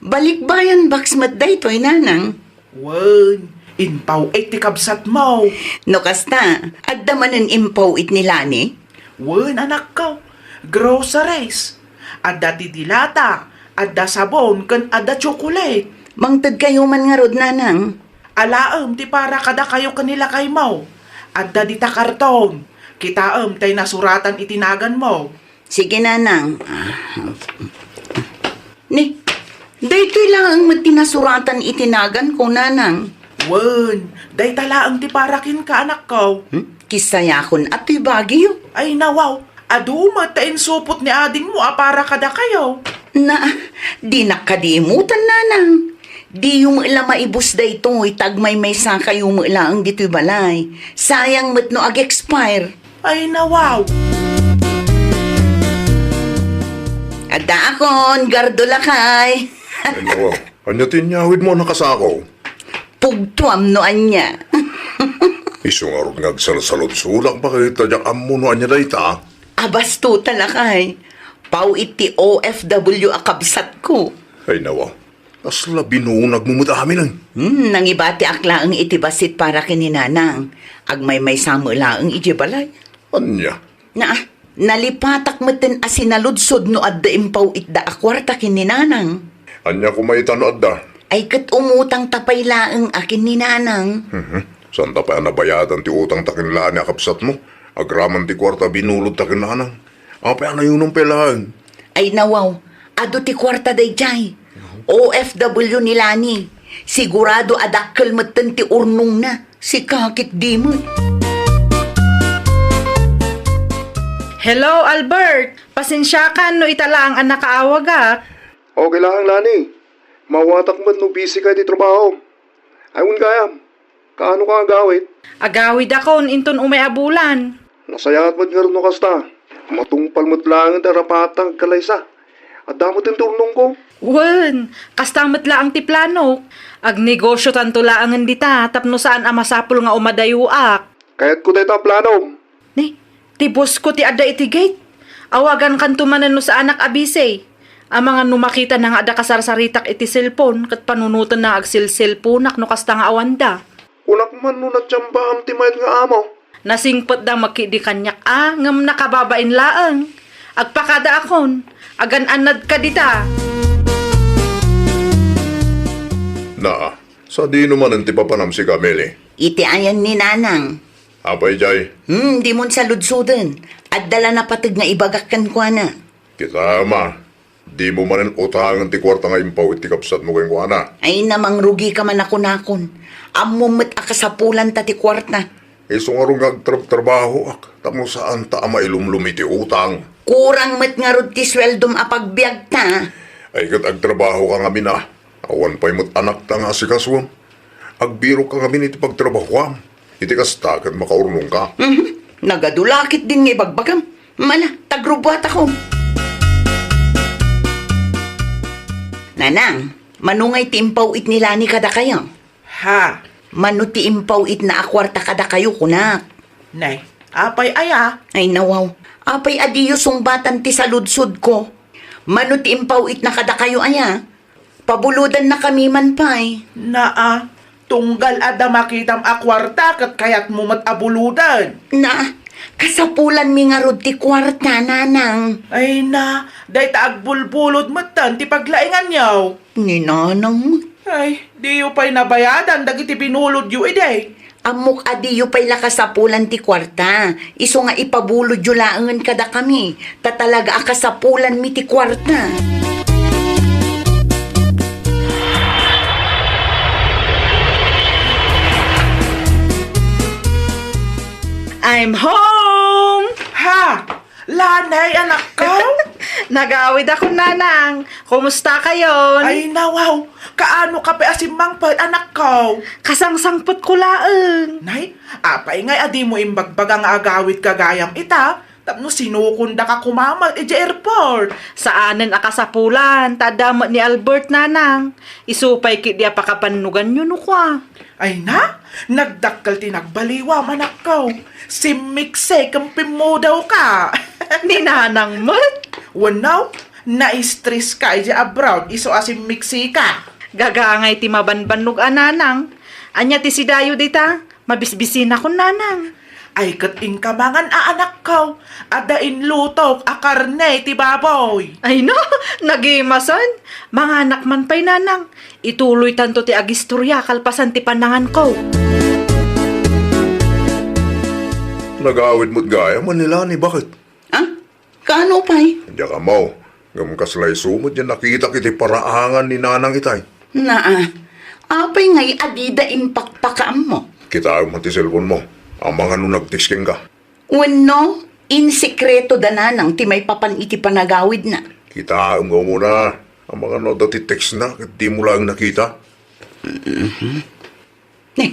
Balikbayan box met daytoy, nanang. Wen, impaw-it ti kabsatmo. No kasta, adda manen impaw-it ni Lani? Wen, anakko. Groceries. Adda ti dilata, adda sabon, ken adda chocolate. Mangtedkayo man ngarud, nanang. Alaem ti para kadakayo ken ni lakaymo. Adda dita karton. Kitaem tay nasuratan iti naganmo. Sige, nanang. Ni, daytoy laeng met ti nasuratan iti naganko, nanang. Wen, dayta laeng ti para kenka, anakko. Hmm? Kisayakon a toy Baguio. Ay, nawaw, adu met ta insupot ni adingmo a para kadakayo. Na, dinak kadimutan, nanang. Diyo met la maibus daytoy, ta agmaymaysakayo met laeng ditoy balay. Sayang met no ag-expire. Ay, nawaw. Addaakon, gardo lakay. Ay, nawaw. Ania ti inyawidmo a nakasako? Pugtuam no ania. Isu ngarud nga agsalsaludsodak, bakit ta diak ammo no ania dayta? Abasto ta lakay. Paw-it ti O F W a kabsatko. Ay, nawaw. Kasla binunagmo met amin, ay. Hmm, nangibatiak laeng iti bassit para ken ni nanang. Agmaymaysa met laeng idiay balay. Ania? Na, nalipatak metten a sinaludsod no adda impaw-itda a kuarta ken ni nanang. Ania koma ita no adda? Ay ket umutangta pay laeng a ken ni nanang. Mhm. Saanta pay a nabayadan ti utangta ken Lani a kabsatmo? Agraman ti kuarta a binulodta ken nanang. Apay a nayunom pay laeng? Ay nawaw, adu ti kuarta daydiay. O F W ni Lani. Sigurado a dakkel metten ti urnongna. Sika ket di met. Hello, Albert! Pasensiakan no ita laeng a nakaawagak. Okay laeng, Lani. Mawatak met no busy ka iti trabaho. Ay, wen gayam, kaano ka agawid? Agawidakon inton umay a bulan. Nasayaat met ngarud no kasta. Matungpal met laeng ti arapatang agkalaysa. Adda met ti urnongko. Wen, kasta met laeng ti planok. Agnegosiotanto laengen dita tapno saan a masapul nga umadayoak. Kayatko dayta a planom. Ni, ti boss ko ti adda iti gate. Awagankanto manen no saanak a busy. Amangan no makitana nga adda kasarsaritak iti cellphone ket panunotenna nga agselselponak no kasta nga awanda. Kunak man no natiambaam ti mayat nga amo. Nasingpetda met ketdi kaniak a, ngem nakababain laeng. Agpakadaakon, agan-annadka dita. Na, sadino manen ti papanam sika, Meli? Iti ayan ni Nanang. Apay jay? Hmm, dimon saludsoden. Adda la napateg nga ibagak kenkuana. Kita, ma, dimo manen utangen ti kuarta nga impaw iti kabsatmo kenkuana. Ay, namangrugika man a kunakon. Ammom met a kasapulanta ti kuarta. Isu ngarud nga agtrabtrabahoak, tapno saanta a mailumlum iti utang. Kurang met ngarud ti sueldom a pagbiagta. Ay, ket agtrabahoka ngamin a. Awan pay met anakta nga asikasuem. Agbirokka ngamin iti pagtrabahoam. Iti kasta, ket makaurnongka. Mhm. Nagadu la ketdin nga ibagbagam. Mala, tagrubuatakon. Nanang, mano ngay ti impaw-it ni Lani kadakayo? Ha? Mano ti impaw-itna a kuarta kadakayo, kunak? Nay, apay aya? Ay, nawaw. Apay a diyo sungbatan ti saludsodko? Mano ti impaw-itna kadakayo aya? Pabulodannakami man pay. Naa, tunggal adda makitam a kuarta ket kayatmo met a buloden. Na, kasapulanmi ngarud ti kuarta, Nanang. Ay na, dayta agbulbulod metten ti paglainganyo. Ni Nanang met. Ay, diyo pay nabayadan dagiti binulodyo idi. Ammok a diyo pay la kasapulan ti kuarta. Isu nga ipabulodyo laengen kadakami, ta talaga a kasapulanmi ti kuarta. I'm home! Ha? Lanay, anakko? Nagawid ako, nanang. Kumusta kayon? Ay, nawaw. Kaano ka pay a simmangpet, anakko? Kasangsangpetko laeng. Nay, apay ngay a dimo imbagbaga nga agawidka gayam ita? Tapno sinukondaka koma met idiay airport. Saanen a kasapulan, ta adda met ni Albert, nanang. Isu pay ketdi a pakabannoganyo no kua. Ay na, nagdakkel ti nagbaliwam, anakko. Simmiksi ken pimmudawka. Ni nanang met? Wenno, na-stress ka idiay abroad, isu a simmiksika. Gagangay ti mabanbannog a nanang. Ania ti sidayo dita? Mabisbisinakon, nanang. Ay, ket inka mangan a, anakko. Adda inlutok a karne ti baboy. Ay na, nagimasen. Manganak man pay, nanang. Ituloytanto ti agistoria kalpasan ti pananganko. Nagawid met gayam ni Lani, baket? Ha? Kaano pay? Diak ammo, ngem kasla isu met diay nakitak iti paraangan ni nanang itay. Naa, apay ngay a dida impakpakaammo? Kitaem man ti cellphone mo. Amangan no nag-text kenka. Wenno, insekreto da nanang ti maipapan iti panagawidna. Kitaem nga umuna. Amangan no adda ti textna ket dimo laeng nakita. Mhm. Ne,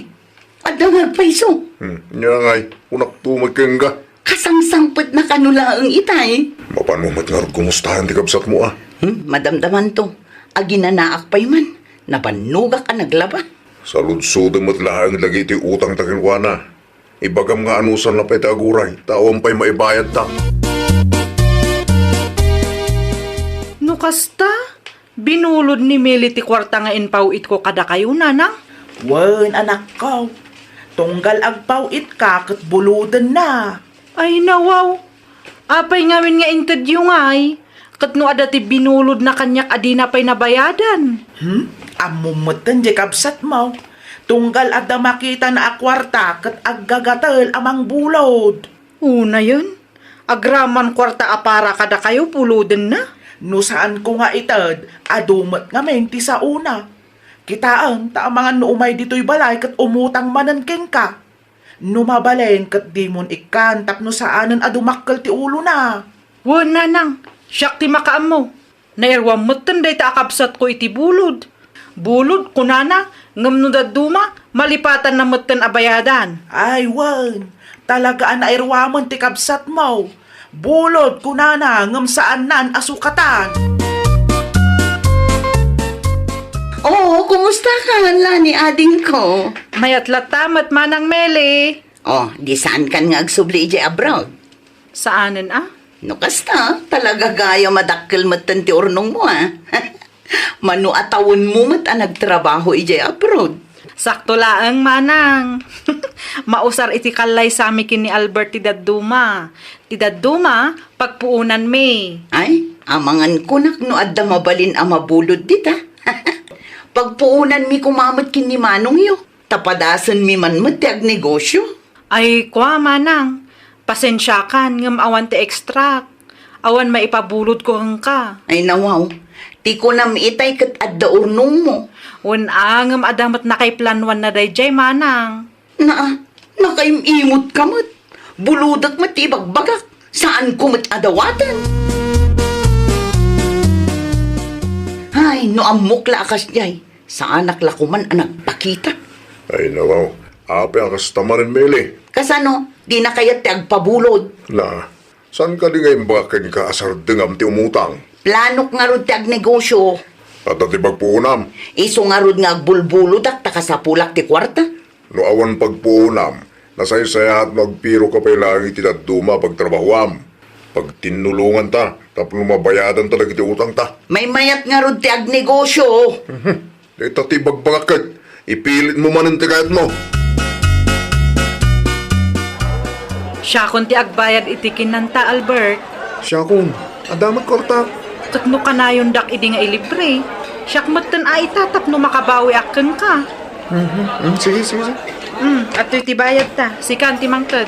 adda nga agpayso. Hmm, nia ngay, kunakto met kenka. Kasangsangpetna kano laeng itay. Mapano met ngarud kumustaen ti kabsatmo, a? Hmm, madamdamanto. Aginanaak pay man. Nabannogak a naglaba. Saludsodem met laeng dagiti utangta kenkuana. Ibagam nga anusanna pay ti aguray, ta awan pay maibayadta. No kasta, binulod ni Meli ti kuarta nga impaw-itko kadakayo, nanang? Wen, anakko. Tunggal agpaw-itka ket bulodenna. Ay, nawaw. Apay ngamin nga intedyo ngay? Ket no adda ti binulodna kaniak a dina pay nabayadan? Hmm? Ammom metten diay kabsatmo. Tunggal adda makitana a kuarta ket aggagatel a mangbulod. Unayen, agraman kuarta a para kadakayo bulodenna? No saanko nga ited, adu met ngamin ti saona. Kitaem, ta amangan no umay ditoy balay ket umutang manen kenka. No mabalin ket dimon ikkan tapno saanen a dumakkel ti ulona. Wen, nanang, siak ti makaammo. Nairuam metten dayta a kabsatko iti bulod. Bulod, kunana, ngem no dadduma, malipatanna metten a bayadan. Ay, wen, talaga a nairuamen ti kabsatmo. Bulod, kunana, ngem saannan a sukatan. Oo, kumusta ka, Lani, adingko? Mayat latta met, Manang Meli. Oh, di saankan nga agsubli idiay abroad? Saanen a? No kasta, talaga gayam a dakkel metten ti urnongmo, a. Mano a tawenmo met a nagtrabaho idiay abroad? Sakto laeng, Manang. Mausar iti kallaysami ken ni Albert ti dadduma. Ti dadduma, pagpuonanmi. Ay, amangan kunak no adda mabalin a mabulod dita. Pagpuonanmi koma met ken ni manongyo. Ta padasenmi man met ti agnegosyo. Ay, kua, Manang, pasensiakan ngem awan ti extract. Awan maipabulodko kenka. Ay, nawaw. Ti kunam itay ket adda urnongmo. Wen a, ngem adda met nakaiplanuanna daydiay, Manang. Naa, nakaim-imot ka met. Bulodek met ti ibagbagak. Saanko met a dawaten. Ay, no ammok la a kasdiay. Saanak la koman a nagpakita. Ay, nawaw. Apay a kasta manen, Meli? Kasano? Dina kayat ti agpabulod? Na, saan kadi nga imbagak kenka a sardengam ti umutang? Planok ngarud ti agnegosyo. Adda ti pagpuonam? Isu ngarud nga agbulbulodak ta kasapulak ti kuarta. No awan pagpuonam, nasaysayaat no agpiroka pay laeng iti dadduma a pagtrabahoam. Pagtinnulonganta tapno mabayadanta dagiti utangta. Maymayat ngarud ti agnegosyo. Mhm. Dayta ti ibagbagak ket ipilitmo manen ti kayatmo. Siakon ti agbayad iti kinanta, Albert. Siakon, adda met kuarta. Ket no kanayondak idi nga ilibre, siak metten a ita tapno makabawiak kenka. Mhm. Mm, sige, sige, sige. Hmm, adtoy ti bayadta. Sikan ti mangted.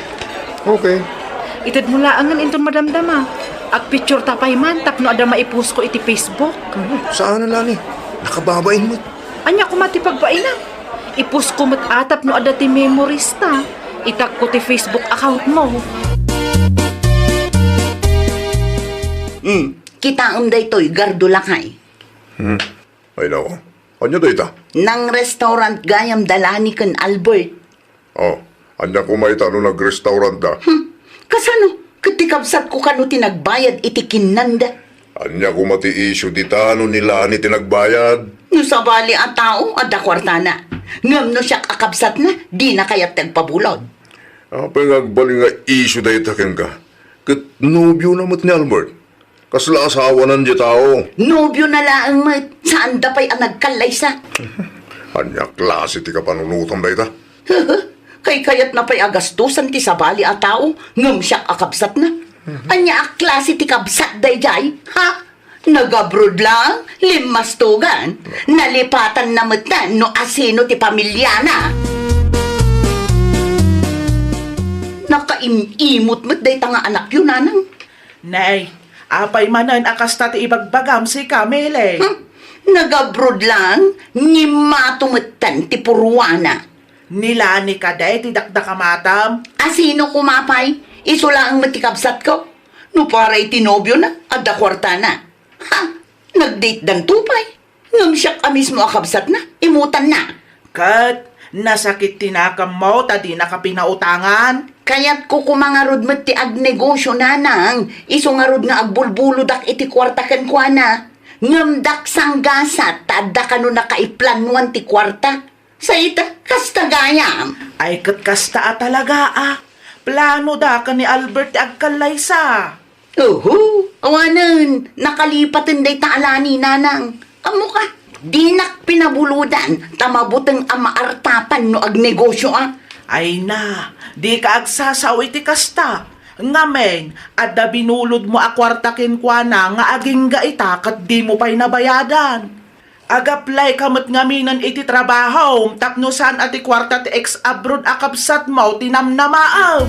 Okay. Itedmo laengen inton madamdama. Agpictureta pay man tapno adda maipost ko iti Facebook. Saan a lani? Nakababain met. Ania koma ti pagbainam? Ipost ko met a tapno adda ti memoriesta. Itagko ti Facebook account mo. Hmm, kitaem daytoy, Gardo lakay. Hmm. Ay, nako. Ania dayta? Nang-restaurant gayam da Lani ken Albert. Oh, ania koma ita no nag-restaurant da? Hmm. Kasano? Ket ti kabsatko kano ti nagbayad iti kinnanda? Ania koma ti issue dita no ni Lani ti nagbayad? No sabali a tao, adda kuartana. Ngem no siak a kabsatna, dina kayat ti agpabulod. Apay nga agbalin nga issue dayta kenka? Ket nobiona met ni Albert. Kasla asawanan diay tao. Nobiona laeng met, saanda pay a nagkallaysa. Ania klase ti kapanunotam dayta? Hehe, kaykayatna pay a gastosan ti sabali a tao, ngem siak a kabsatna. Ania a klase ti kabsat daydiay, ha? Nag-abroad laeng, limmastogan. Nalipatanna metten no asino ti pamiliana. Nakaim-imot met dayta nga anakyo, nanang. Nay, apay manen a kasta ti ibagbagam, sika, Mele? Hmm? Nag-abroad laeng, ngimmato metten ti purwana. Ni Lani kadi ti dakdakamatam? Asino koma pay? Isu laeng met ti kabsatko. No para iti nobiona, adda kuartana. Ha? Nagdatedanto pay? Ngem siak a mismo a kabsatna, imutanna. Ket nasakit ti nakammo ta dinaka pinautangan? Kayatko koma ngarud met ti agnegosio, nanang, isu ngarud nga agbulbulodak iti kuarta kenkuana. Ngem dakes a gasat ta adda kano nakaiplanuan ti kuarta. Say ita, kasta gayam. Ay, ket kasta a talaga, a. Planoda ken ni Albert ti agkallaysa. Oho, awanen, nakalipaten dayta a Lani, nanang. Ammoka, dinak pinabulodan ta mabuteng a maartapan no agnegosio a. Ay na, dika agsasao iti kasta. Ngamin, adda binulodmo a kuarta kenkuana nga agingga ita ket dimo pay nabayadan. Agaplayka met ngaminen iti trabahom tapno saan a ti kuarta ti ex-abroad a kabsatmo ti namnamaem.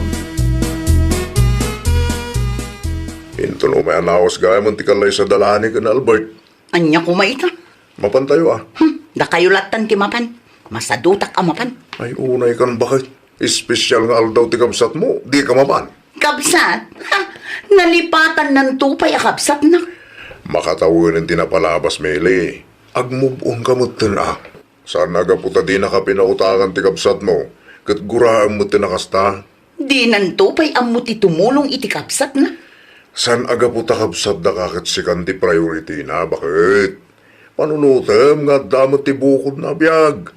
Inton umay a nawas gayam ti kallaysa da Lani ken Albert. Ania koma ita? Mapantayo a. Hmm, dakayo lattan ti mapan. Masadutak a mapan. Ay, unay kan baket. Espesyal nga aldaw ti kabsatmo, dika mapan. Kabsat? Ha? Nalipatannanto pay a kabsatnak. Makatawenen ti napalabas, Mele. Agmove on ka metten a. Saan a gapu ta dinaka pinautangan ti kabsatmo, ket guraem metten a kasta. Dinanto pay ammo ti tumulong iti kabsatna. Saan a gapu ta kabsatdaka ket sikan ti priority na, baket. Panunotem nga adda met ti bukodna a biag.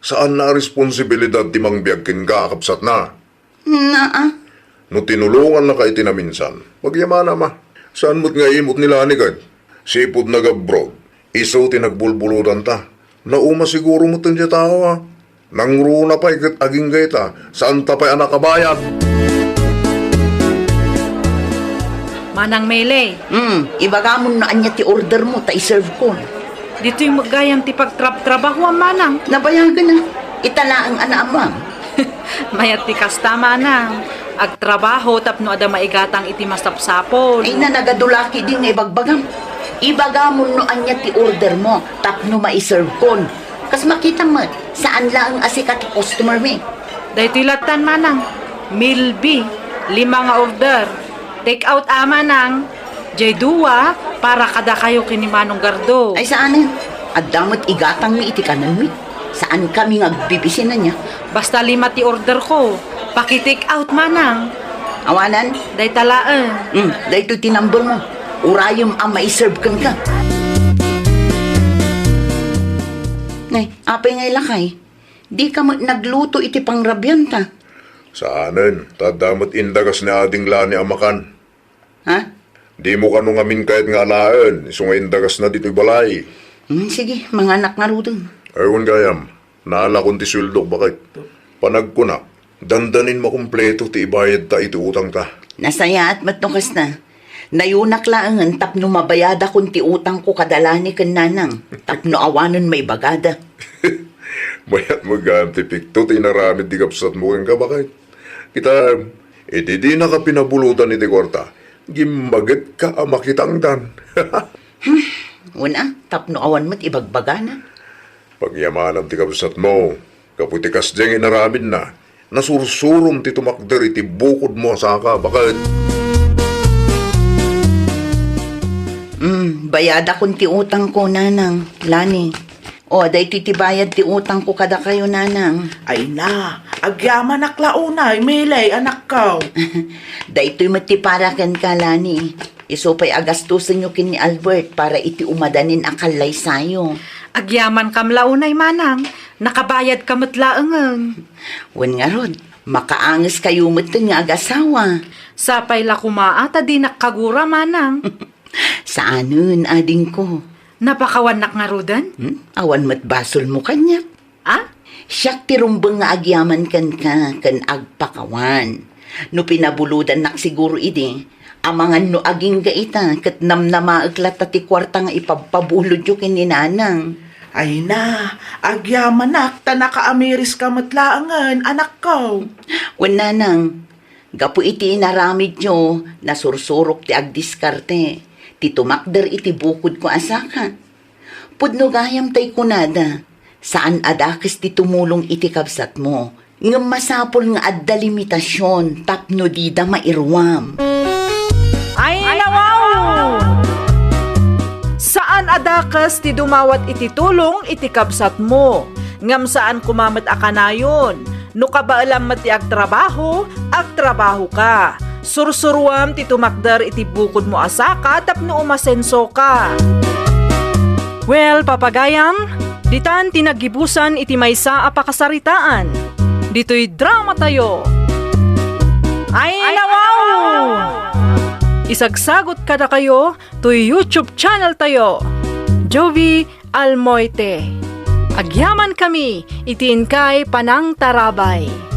Saanna a responsibilidad ti mangbiag kenka a kabsatna. Naa. No tinulongannaka iti naminsan, pagyamanam a. Saan met nga imot ni Lani ket? Sipud nag-abroad, isu ti nagbulbulodanta. Nauma siguro metten diay tao a. Nangruna pay ket agingga ita, saanta pay a nakabayad. Manang Mele. Hmm, ibagamon no ania ti order mo ta iserve kon. Ditoy met gayam ti pagtrabtrabahoam, manang. Nabayagen a. Ita laeng a naammoam. Mayat ti kasta, manang. Agtrabaho tapno adda maigatang iti masapsapul. Ay, nanagadu la ketdin nga ibagbagam. Ibagamon no ania ti order mo tapno maiserve kon. Kas makitam met, saan laeng a sika ti customer mi. Daytoy lattan, manang. Milby, lima nga order. Take out a, manang. Jay dua, para kadakayo ken ni Manong Gardo. Ay, saanen. Adda met igatangmi iti kanenmi. Saankami nga agbibisina nia. Basta lima ti order ko. Paki-take out, manang. Awanan? Dayta laeng. Hmm, daytoy ti number mo. Urayem a maiserve kenka. Nay, apay ngay lakay? Dika met nagluto iti pangrabianta? Saanen, ta adda met indagas ni Ading Lani a makan. Ha? Dimo kano ngamin kayat nga alaen, isu nga indagasna ditoy balay. Hmm, sige, manganak ngaruden. Ay, wen gayam, naalakon ti sueldok, baket. Panagkunak, dandanin makumpleto ti ibayadta iti utangta. Nasayaat met no kasta. Nayunak laengen tapno mabayadakon ti utangko kada Lani ken Nanang, tapno awanen maibagada. Mayat met gayam ti pikto ti inaramid ti kabsatmo kenka, baket. Kitaem, idi dinaka pinabulodan iti kuarta, gimmagetka a makitangdan. Wen a, tapno awan met ibagbagana. Pagyamanam ti kabsatmo, gapu iti kasdiay nga inaramidna, nasursurom ti tumakder iti bukodmo a saka, baket. Mm, bayadakon ti utangko, Nanang, Lani. O, daytoy ti bayad ti utangko kadakayo, Nanang. Ay na, agyamanak la unay, Melay, anakko. Daytoy met ti para kenka, Lani. Isu pay a gastosenyo ken ni Albert para iti umadanin a kallaysayo. Agyamankam la unay, Manang. Nakabayadka met laengen. Wen ngarud, makaangeskayo metten nga agasawa. Sapay la koma a ta dinak kagura, Manang. Saanen, adingko. Napakawannak ngaruden? Hmm? Awan met basolmo kaniak. Ah? Siak ti rumbeng nga agyaman kenka ken agpakawan. No pinabulodannak siguro idi, amangan no agingga ita ket namnamaek latta ti kuarta nga ipabpabulodyo ken ni Nanang. Ay na, agyamanak ta nakaamiriska met laengen, anakko. Wen, Nanang, gapu iti inaramidyo, nasursurok ti agdiskarte, ti tumakder iti bukodko a saka. Pudno gayam tay kunada, saan a dakes ti tumulong iti kabsatmo, ngem masapul nga adda limitasion tapno dida mairuam. Ay, nawaw! Saan a dakes ti dumawat iti tulong iti kabsatmo, ngem saan koma met a kanayon. No kabaelam met ti agtrabaho, agtrabahoka. Sursuruam ti tumakder iti bukodmo a saka tapno umasensoka. Well, papagayam, ditan ti naggibusan iti maysa a pakasaritaan. Ditoy dramatayo. Ay, nawaw! Isagsagot kadakayo toy YouTube channel tayo, Jovie Almoite. Agyamankami iti inkay panangtarabay.